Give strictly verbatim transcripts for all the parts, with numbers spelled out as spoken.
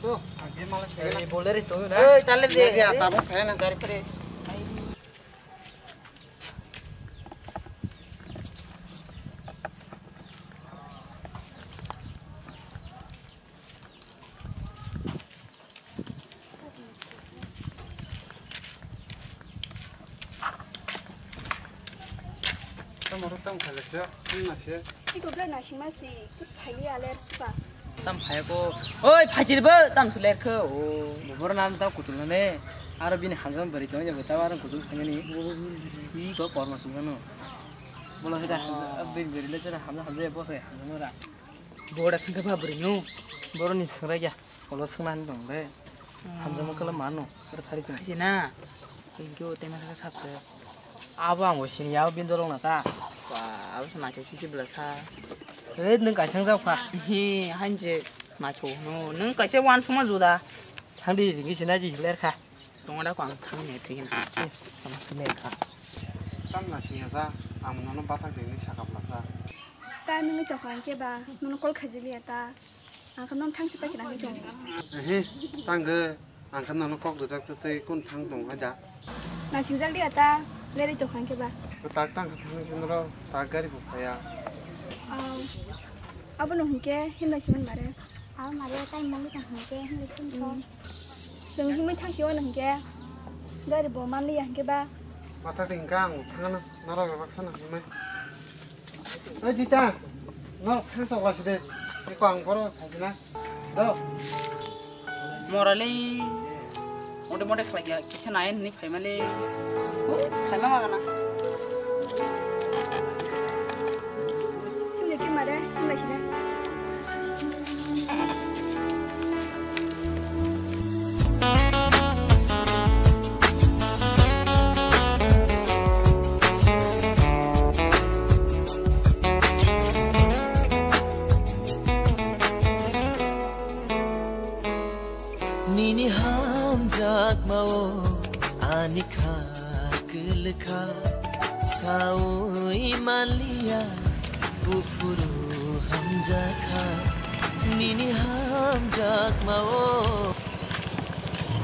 Bolero is to na. Oi, tale de. Ya, ya, tabuk kaya na. Dari pare. Tamo ro tamo khailaksa, sini nasi. Iko ble nasi masi, tus phaili aler suka. Tam phai ko, oi, phaichiri bo, tam suler kho, o, bobor nam tam kutul ne, aro bini hamjam bari tong jago, tam aro kutul thangani, i ko korma sungano. Bolo hita hamjam, bin bari le tera hamjam, hamjam bo se, hamjam ra. Bora sangka ba bari no, boro ni sangra ya. Ulo swngna hinwi tong le. Hmm. Hamjakma kwlwng mano, oro thari tong. Haji na. Thank you, tei masa khe sakhe. Abo ang bo sini ya, abo bini dolong na ta. Wa, abo se naithok sisi bwla sa. He, nwng kaisa wng jak kha. He, hain je naithok no. Nwng kaisa wan suma juda. Thang di, ringki sina ji ler kha. Tong da ko ang thang ne thik na. Tama se ler kha. Tam na sini ya sa, ang nono bathak de ni saka bwla sa. Ta nwngwi tong kha hwnkhe ba, nono call khaijili ya ta. Ang khe nono thangsi paikhe nangwi tongo. Ehe, tanggo. Ang khe nono kok rwjak tei kun thang tong hai da. Nasingjak liya ta, lerwi tong kha hwnkhe ba. Kwtak tang khe thangni sini ro, tak gari bo phaiya. Aw. Abono hwnkhe himlai si man mare. Aw mare, tai mungwi tong hwnkhe himlai si man. Chwng himwi thangsi o hwnkhe. Gari bo man liya hwnkhe ba. Matha tingkha ang thangna, norok baksa na himai. Oi Jita, no thang chok lasi de. Eko ang boro khaisina. Do. Morale. Mote mote khlai ya, kisa nai ni phai male. Phai ma magana. Himne ke mare, himne sine. Nini hamjakmao ani kha kwlwkha, saui manliya buphuru hamjakha. Nini hamjakmao.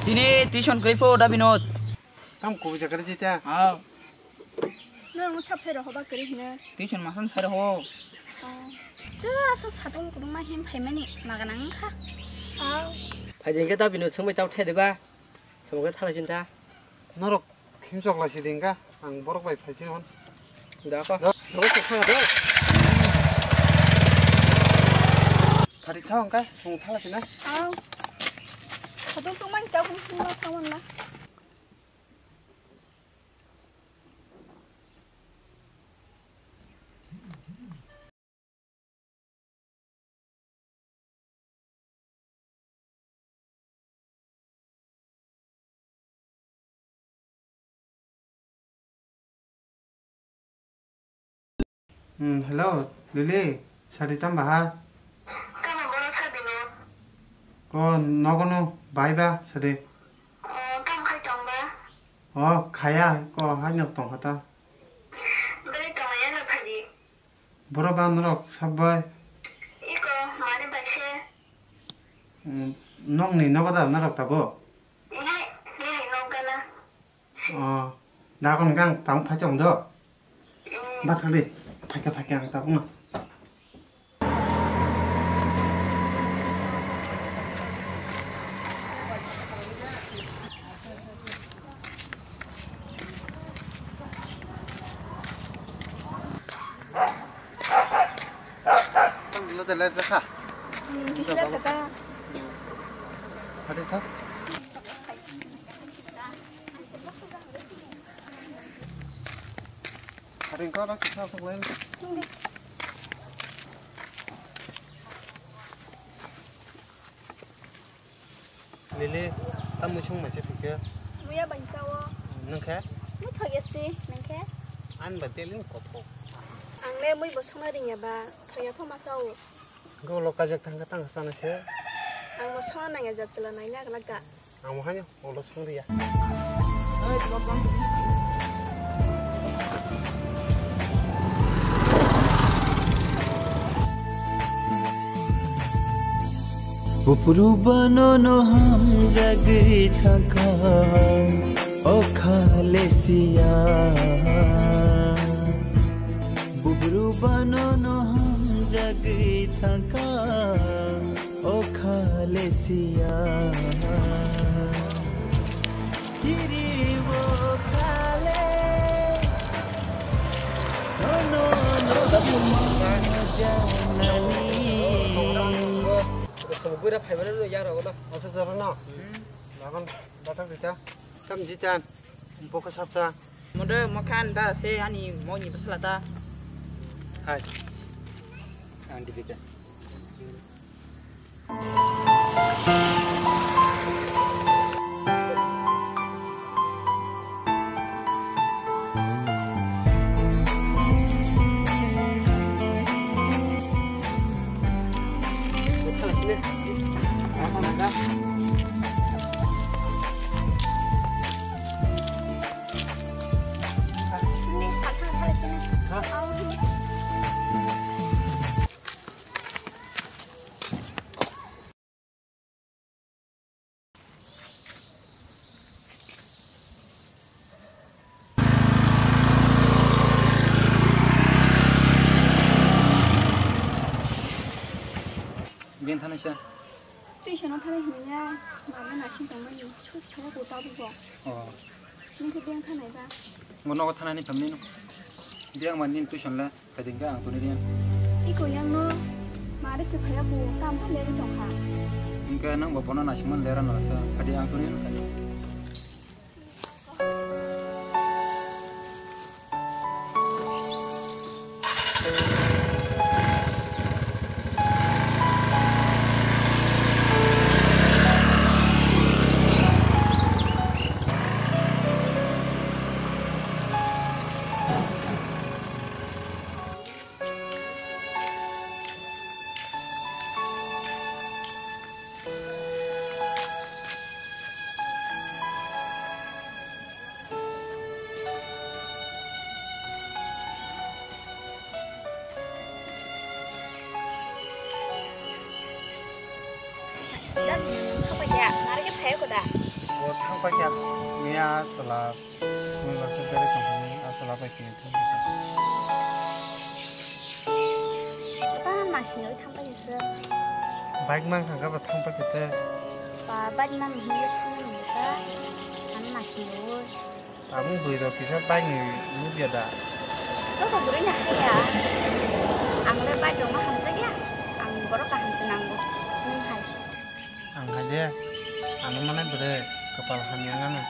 Tini tuition kwrwi pho da Binod. Tam kubui jaga Jita. Hao. Norok sab sai rok hoba kwrwi hino. Tuition masan sai rok ho. Oh. Tei asa satung kwbangma him phaimani magana wngkha. Oh. Phaidi hwnkhe ta bini swngbai tau thai diba? Swngbai thala sinta. Norok himchok lai sidi hwnkha, ang borok bai phai sini hwn. Da ko. Da. Norok kok khna da. Phari thao hwnkha, swng thala sina. Oh. Satung tungmani tau hwn sini ma thangman na. Hmm, hello, Lily, sadi tamba ha? Tamo bono sabino? Ko nogono bai ba sadi? O, tamo khai tong ba? O, khaya, ko haino tong kha ta. Bwrwi tongmani ano phadi. Borok ba norok sab bai? Iko mani bai se. Mm, nokni nogo da norok tabuk? Ehe, ehe, nok gana. Oh, da kon gang tang phai tong do. Mm. Bathali, phaikha phaikha ang tabuk no. Tang lo de ler jakha. Hmm, kisi ler kata. Hadi thak. Hadi ko na kisa sok len. Lili, tam mui song maise phikhe? Muya bai sao. Nung khe? Mui thok ya si, nung khe? An ba telin kothok. Ang le mui bo songna ringya ba, thok ya pho ma sao. Go lo kajak thang khe tang sana se. Ang mo songna nang ya jat chwla nai na glak da. Ang mo haino, o lo song riya. Bubru banono hamjagwi thangkha, o kha lesiya. Bubru banono hamjagwi thangkha, o kha lesiya. Kiri o kha le, nono no janani. Sumugwira phaibaino yagra gono. Asa jora no. Laban bathang rita. Tam jitan. Bokha sapsa. Modo mokhan da se ani moni basala da. Hai. Ang dibika. Bini thani sa. Tuition o thani hinya, mama nasing tongmani, sus kaya ko tabu bo. Oh. Nung ke bini thani ba. Ngono ko thani ni phamni no. Biang man nin tuition la. Phaidi hwnkhe ang toni riyan. Iko yang no mare se phaya bo kam kha leri tong kha. Hwnkhe nang bo bono naisingmani lera no sa. Phaidi ang toni riyan. Dam ni sapa ya, mari ke phai ko da. O thang pa kya, miya sala. Mui baksa bere tongthani aswk labai kini thangkha. Bata masini oi thangpai se. Bike mang thangkha ba thangpai kete. Ba bike mang hinwi thangmani ta. Ani masini oi. Abung bui rok kisa bike ni nubya da. Joto bwrwi ni haya. Ang le bike rok ma hamjakya. Ang borok kaham se nango. Nung hai. Ang hai de, ano mane bwrwi kwpal hamya nano.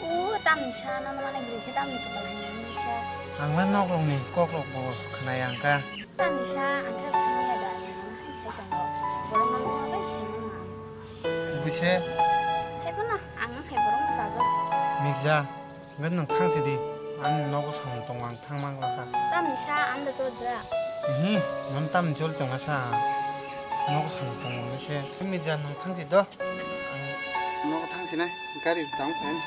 O, tamni sa, ano mane bwrwi khe tamni kwpal hamya nini sa. Ang le nok rokni kok rok bo khwnaya wngkha. Tamni sa, ang khe samaya da, ano hai sai tongo. Borok no nungma bai sai mano ang. Buise? Hai phano, ang hai borok no sajak. Mikja. Hwnkhe nwng thang sidi, ani nogo samung tongo, ang thang mang lakha. Tamni sa, ang da jol ja. Ihi, nwng tamni jol tonga sa, nogo samung tongo hwnwi se. Mija nwng thang si do. Ang nogo thang sinai, gari tang phai.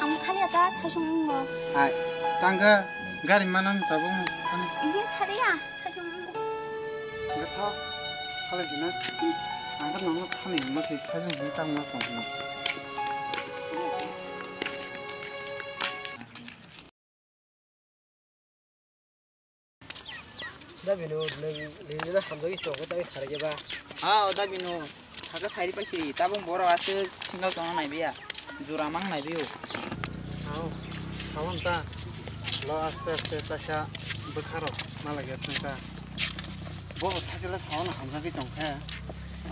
Ang thaliya ta, saichung wngo. Hai, tangkha, gari manang tabuk thang. Ihi thaliya, saichung wngo. Gatha, halai sinai. Ang khe nongno thani, masi saichung sini tang ma tong. Da binu, nung, nung hamjagwi tongo, tei sarigeba. Ah, da binu, saka sairi paisi, tabung borok aswk single tongna naibiya, jora mang naibiyo. Ao, sawan ta, lo aste aste taisa bwkharok malagya thangkha. Bo thaisala sawan hamjagwi tongkha,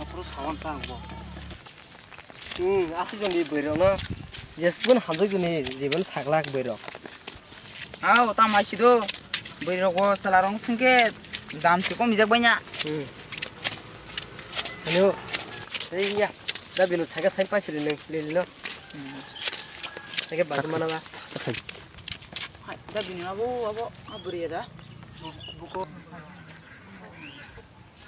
aphuru sawan ta ang bo. Hmm, aswk joni bwrwi rokno jesbun hamjak joni jibon saklak bwrwi rok. Hao, tamo hai sido. Bwrwi rok bo chwla rok swngkhe dam se kom rijak bai na. Hmm. Hello. Ei ya. Da binu saga sai pa sili nang lili no. Hmm. Saga ba mana ba. Hai, da binu abo abo abri da. Buko.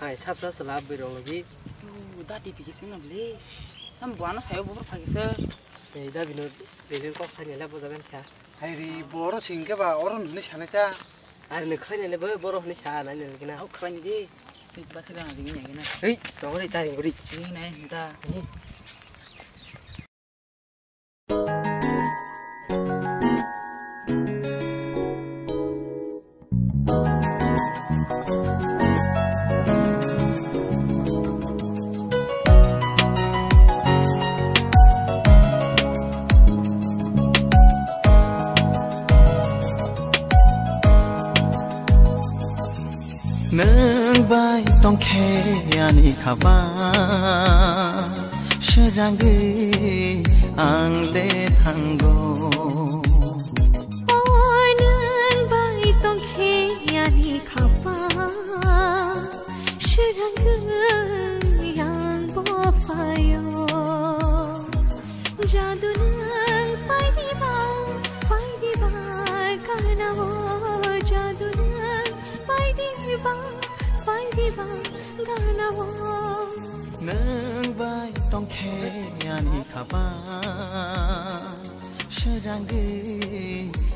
Hai, sapsa chwla bwrwi rok logi. Uuu, da D P K sing nang le. Tam buano sayo bubur phagisa. Ei, da bino, bino kok khai nele bojagan sa. Hai ri, boro sing ke ba, oro nini sanai ta. Ari ni khai nele bo, boro hini sa nai nele kina. Au khai ni di. Bathai gana ringwi nai gana. Hei, tongori ta ringori. Ringwi nai da. Nwng bai tongkhe ani khaba, srangwi ang le thango. O nwng bai tongkhe ani khaba, srangwi ang bo phaio. Jadu nwng pai diba, pai diba, karna o jadu nwng pai diba, pai diba, karna o. Nwng bai tongkhe ani khaba, srangwi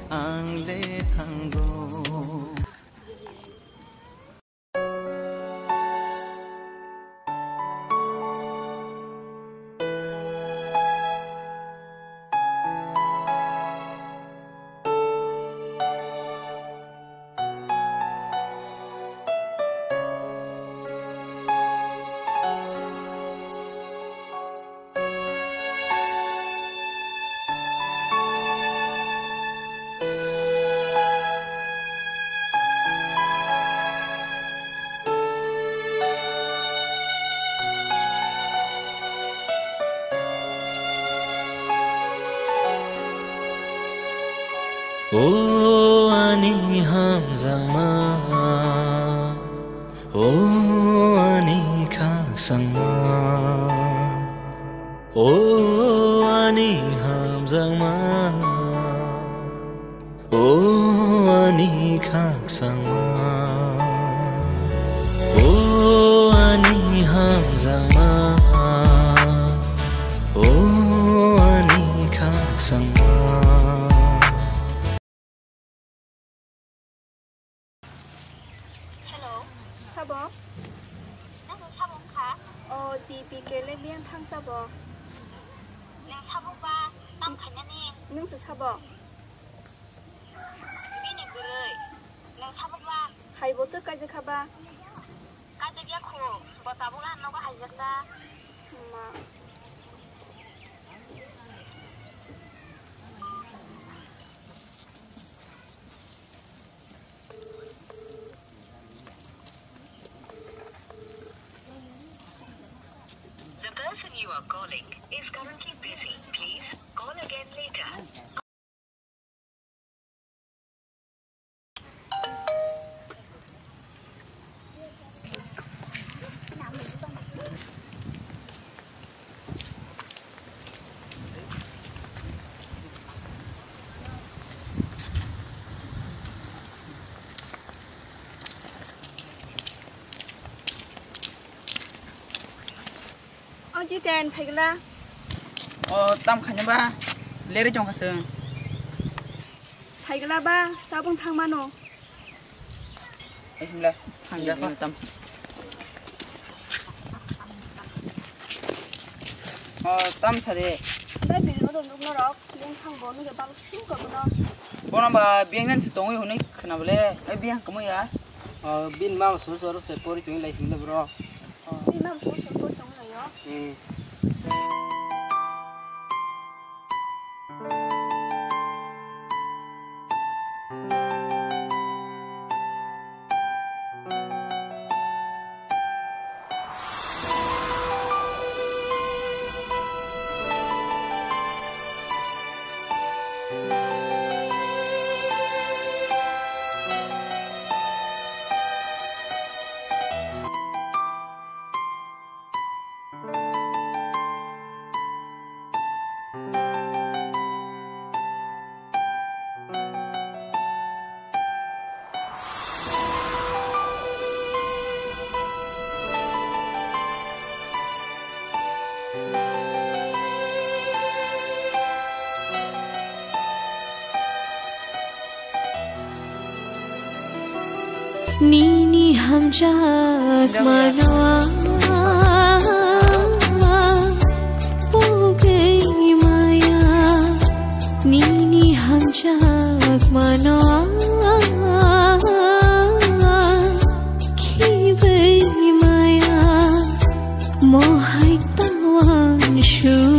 ang le thango. O ani hamjakma, o ani khakchangma, o ani hamjakma, o ani khakchangma, o ani hamjakma, o ani khakchangma. Hello. Sabo? Nang sabo wngkha? O, D P K le biyang thang sabo. Nang sabo ba, tam khainani? Nung se sabo? Bini bwrwi. Nang sabo ba? Hai bo twi kaijak kha ba? Kaijak ya kho, bo tabuk ang nogo haijak da. Ma. The person you are calling is currently busy. Please call again later. O Jiten, phaigla. O, tam khaina ba, lerwi tongkha chwng. Phaigla ba, tabung thangmano. Ai himla, thangjakha. Tam. O, tam sade. Bai bini modo nukno rok, beng thangbo, nukhe balok sum ka bono. Bono ba beng nan se tongwi hwnwi khna bole, ai beng kamo ya. O, bin mama sor sor se pori tongwi lai himla bro. Bini mama sor sor pori tongwi lai o. Hmm. Nini Hamjak mano pogwi maya, nini hamjak mano khibwi maya, mohai tawan su